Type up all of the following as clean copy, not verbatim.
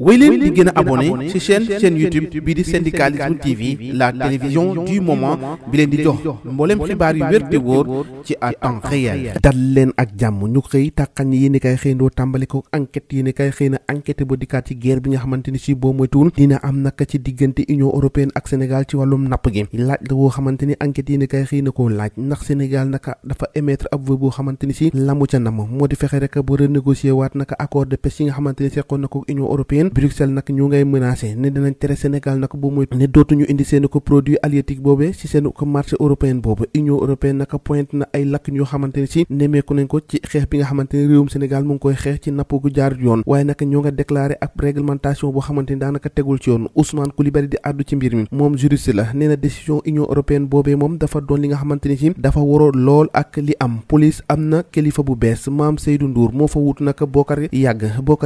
wéy leen di gën a abonné ci chaîne YouTube bii di Syndicalisme TV, la télévision du moment bi leen di jox mboolem xibaar yu wér te wóor ci à temps réel. dal leen ak jàmm ñu xëy tàqañ yéen i kay xëy ndoo tàmbali ko enquête yéen i kay xëy na enquête ba dikkaat ci guerre bi nga xamante ni si boo moytuwul dina am naka ci diggante Union européenne ak Sénégal ci wàllum napp gi. laaj la woo xamante ni enquête yéen i kay xëy na koo laaj ndax Sénégal naka dafa émettre ab vœu boo xamante ni si lamu ca nam moo di fexe rek ba renégocier waat naka accord de pêche yi nga xamante ni seqoon na ko Union européenne. Bruxelles nag ñu ngay menacé ne dinañ tere Sénégal nag bu muy ne dootuñu indi seen ko produit halieutique boobee ci seen ko marché européen boobu. Union européenne nag pointe na ay lakk yoo xamante ne si nemmeeku nañ ko ci xeex bi nga xamante ne réewum Sénégal mu ngi koy xeex ci napp gu jaar yoon waaye nag ñoo nga déclaré ab réglementation boo xamante ni daanaka tegul ci yoon. Ousmane Coulibaly di àddu ci mbir mi moom juriste la nee na décision Union européenne boobee moom dafa doon li nga xamante ni si dafa waroo lool ak li am. police am na kilifa bu bees Mame Seydou Ndour moo fa wut nag Bokar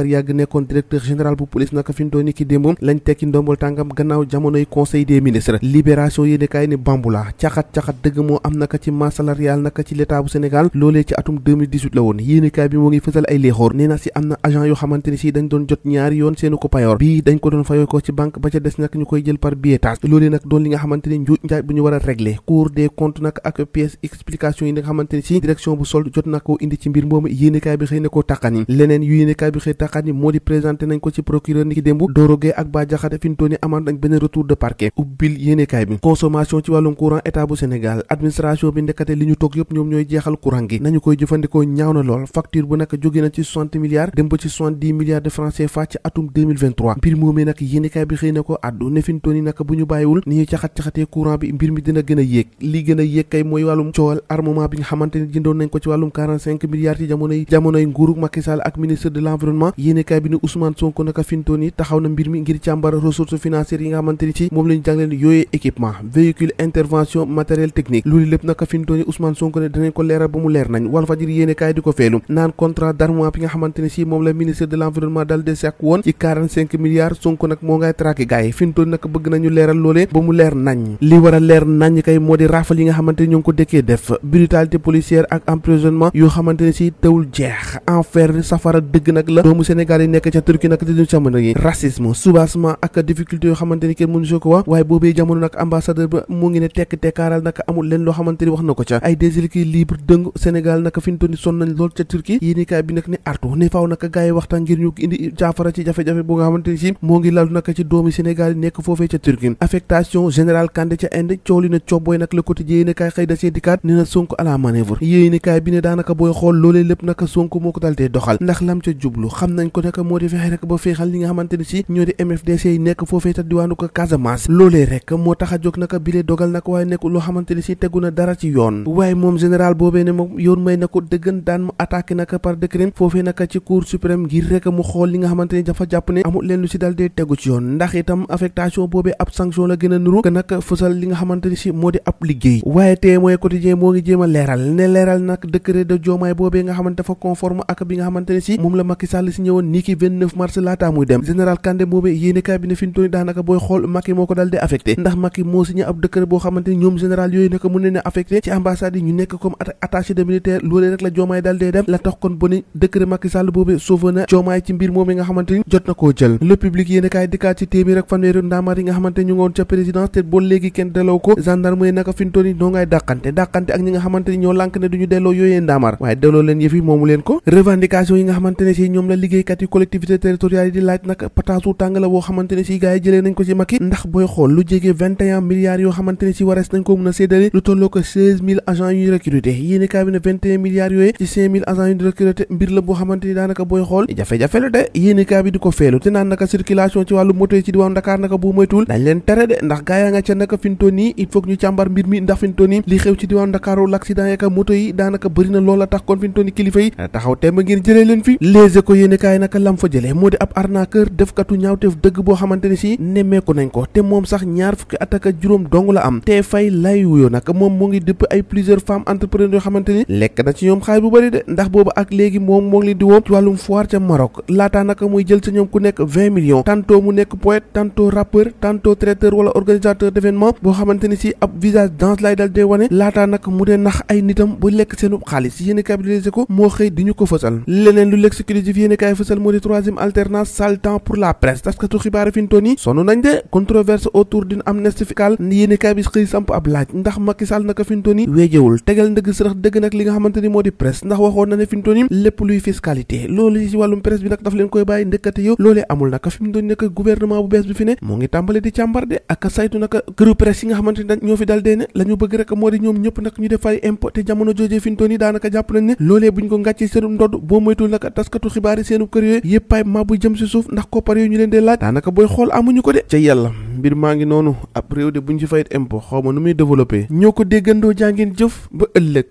Yàgg nekkoon directeur général bu police naka fi mu toll nii ki démb lañ tekki ndombal tàngam gannaaw jamonoy conseil des ministres. libération yéene kaay ni Bamboula caxat dëgg moo am naka ci masse salariale naka ci l'état bu Sénégal loolee ci atum 2018 la woon. yéene kaay bi moo ngi fësal ay léexoor nee na si am na agent yoo xamante ni si dañ doon jot ñaari yoon seenu ko payoor bii dañ ko doon fayoo ko ci banque ba ca des nag ñu koy jël par billetage loolee nag doon li nga xamante ni njuuj njaaj bu ñu war a régler. Cour des comptes nag ak pièce explication yi nga xamante ni si direction bu solde jot na koo indi ci mbir moomu yéene kaay bi xëy na koo tàqani leneen yu yéene kaay bi xëy tàqani moo di présenté nañ ko ci procureur ni ki démb Dorogé ak Bah Diakhaté fi mu toll nii amaat nañ benn retour de parquet. ubbil yéenekaay bi consommation ci wàllum courant état bu Sénégal administration bi ndekate li ñu toog yëpp ñoom ñooy jeexal courant gi nañu koy jëfandikoo ñaaw na lool facture bu nag jóge na ci 60 milliards dem ba ci 70 milliards de francs CFA ci atum 2023 mbir moomee nag yéenekaay bi xëy na ko addu ne fi mu toll nii nag bu ñu bàyyiwul ni ñuy caxat-caxatee courant bi mbir mi dina gën a yéeg li gën a yéeg kay mooy wàllum coowal armement bi nga xamante ni jëndoon nañ ko ci wàllum 45 milliards ci jamonoy nguuru Macky Sall ak ministre de l'environnement yéenekaay bi ni Ousmane Sonko naka fintoon yi taxaw na mbir mi ngir càmbar ressources financières yi nga xamante ni ci moom lañu jàngleen yooyee équipement véhicule intervention matériel technique loolu lépp naka fintoon yi Ousmane Sonko ne dinañ ko leeral ba mu leer nañ Walfadjri yéene kaay di ko feelu naan contrat d'armement bi nga xamante ni si moom la ministre de l'environnement dal de sàkk woon ci 45 milliards Sonko nag moo ngay traqué gars yi fintoon nag bëgg nañu leeral loolee ba mu leer nañ li war a leer nañ kay moo di rafale yi nga xamante ni ñoo ngi ko dëkkee def brutalité policière ak emprisonnement yoo xamante ni si tawul jeex enfer safara dëgg nag la doomu Sénégal yi nekk ca Turquie nag di jamono yi racisme soubassement ak difficulté yoo xamante ni kenn mënu soo ko wax waaye boobee jamono nag ambassadeur ba mu ngi ne tekk tekkaaral nag amul leen loo xamante ni wax na ko ca ay déséquilibre dëng Sénégal nag fi mu toll ni sonn nañ lool ca Turquie yéenekaay bi nag ni artu ne faaw nag gars yi waxtaan ngir ñu indi jaafara ci jafe-jafe bu nga xamante ni si moo ngi lalu nag ci doomi Sénégal yi nekk foofee ca Turquie affectation générale Kandé ca Inde coow li na cobbooy nag le quotidien yéenekaay xëy da see dikkaat ne na Sonko à la manœuvre yéenekaay bi ne daanaka booy xool loolee lépp nag Sonko moo ko dal dee doxal ndax lam ca jublu xam nañ ko nag moo di fexe rek ba feexal li nga xamante ni si ñoo di MFDC yi nekk foofee ta diwaanu ko Casamance loolee rek moo tax a jóg naka bile dogal nag waaye nekk loo xamante ni si tegu na dara ci yoon waaye moom général boobee ne moom yoon may na ko dëggan daan mu attaqué naka par décret foofee naka ci cour suprême ngir rek mu xool li nga xamante ni dafa jàpp ne amul leen lu si dal dee tegu ci yoon ndax itam affectation boobee ab sanction la gën a nuru que nag fësal li nga xamante ni si moo di ab liggéey waaye tey mooy quotidien moo ngi jéem a leeral nag décret de Diomaye boobee nga xamante dafa conforme ak bi nga xamante ni si moom la Macky Sall si ñëwoon ni ki 29 mars laataa muy dem général Kandé boobee yéenekaay bi ne fi mu toll daanaka booy xool Macky moo ko dal di affecté ndax Macky moo signé ab décret boo xamante ni ñoom général yooyu naka mun ne affecté ci ambassade yi ñu nekk comme attaché de militaire loolee rek la Diomaye dal dee dem la tax kon boni décret Macky Sall boobee sauvé na Diomaye ci mbir moom nga xamante ni jot na koo jël le public yéenekaay dikkaat ci téeméer ak fanweeri ndaamaar yi nga xamante ñu ngi woon ca présidence te boo léegi kenn delloo ko gendarme yi naka fi mu toll noo ngay dàqante ak ñi nga xamante ni ñoo lànk ne duñu delloo yooyee ndaamaar waaye delloo leen yëf yi moomu leen ko revendication yi nga xamante ne si ñoom la liggéeykat yi collectivité territoriale yi di laaj nag pataasu tàng la boo xamante ne si gars yi jëlee nañ ko ci Macky ndax booy xool lu jege 21 milliards yoo xamante ne si warees nañ ko mën a séddale lu tolloo ko 16000 agents yuy recruté yéeni kaay bi ne 21 milliards yooyu ci 5000 agents yuy recruté mbir la boo xamante ni daanaka booy xool jafe-jafe la de yéeni kaay bi di ko feelu te naan naka circulation ci wàllu moto yi ci diwaan Dakar naka bu moytuwul dañ leen tere de ndax gaa yaa nga ca naka fintoon nii il faut que ñu càmbar mbir mi ndax fintoon nii li xew ci diwaan Dakar l'accident yeeka moto yi daanaka bëri na loola tax kon fintoon ni kilifa yi taxaw temb ngir jëlee leen fi Les Échos yéeni kaay naka lam fa jëlee moo di ab arnaqueur defkatu ñaawteef dëgg boo xamante ni si nemmeeku nañ ko te moom sax ñaar fukki at ak juróom dong la am te fay lay wuyoo nag moom mu ngi dëpp ay plusieurs femmes entrepreneurs yoo xamante ni lekk na ci ñoom xaalis bu bëri de ndax boobu ak léegi moom moo ngi leen di woo ci wàllum foire ca Maroc laataa naka muy jël sa ñoom ku nekk 20 millions tantôt mu nekk poète tantôt rappeur tantôt traiteur wala organisateur d'événement boo xamante ni si ab visage danse lay dal dee wane laataa nag mu dee nax ay nitam bu lekk seenu xaalis yéeni kaay bi Les Échos moo xëy di ñu ko fësal leneen lu l'exclusif yéeni kaay fësal moo di troisième alternance sale temps pour la presse taskatu xibaar fi ñu toll nii sonn nañ de controverse autour d'une amnistie fiscale yéeni kaay bi xëy samp ab laaj ndax Macky Sall naka fi ñu toll nii wéejewul tegal ndëgg sërëx dëgg nag li nga xamante ni moo di presse ndax waxoon na ne fi ñu toll nii lépp luy fiscalité loolu ci wàllum presse bi nag daf leen koy bàyyi ndëkkate yow loolee amul naka fi mu doon nekk gouvernement bu bees bi fi ne moo ngi tàmbale di càmbar de ak saytu naka këru presse yi nga xamante ni ñoo fi dal dee ne la ñu bëgg rek moo di ñoom ñëpp nag ñu def ay impôt te jamono joojee fi ñu toll nii daanaka jàpp nañ ne loolee buñ ko ngàccee seenum ndodd boo moytul naka taskatu xibaar yi seenu kër yooyu yëpp ay maa buy jëm si suuf ndax koppar yooyu ñu leen dee laaj daanaka booy xool amuñu ko de ca yàlla mbir maa ngi noonu ab réew de buñ ci fayit impôt xaw ma nu muy développé ñoo ko déggandoo jàngeen jëf ba ëllëg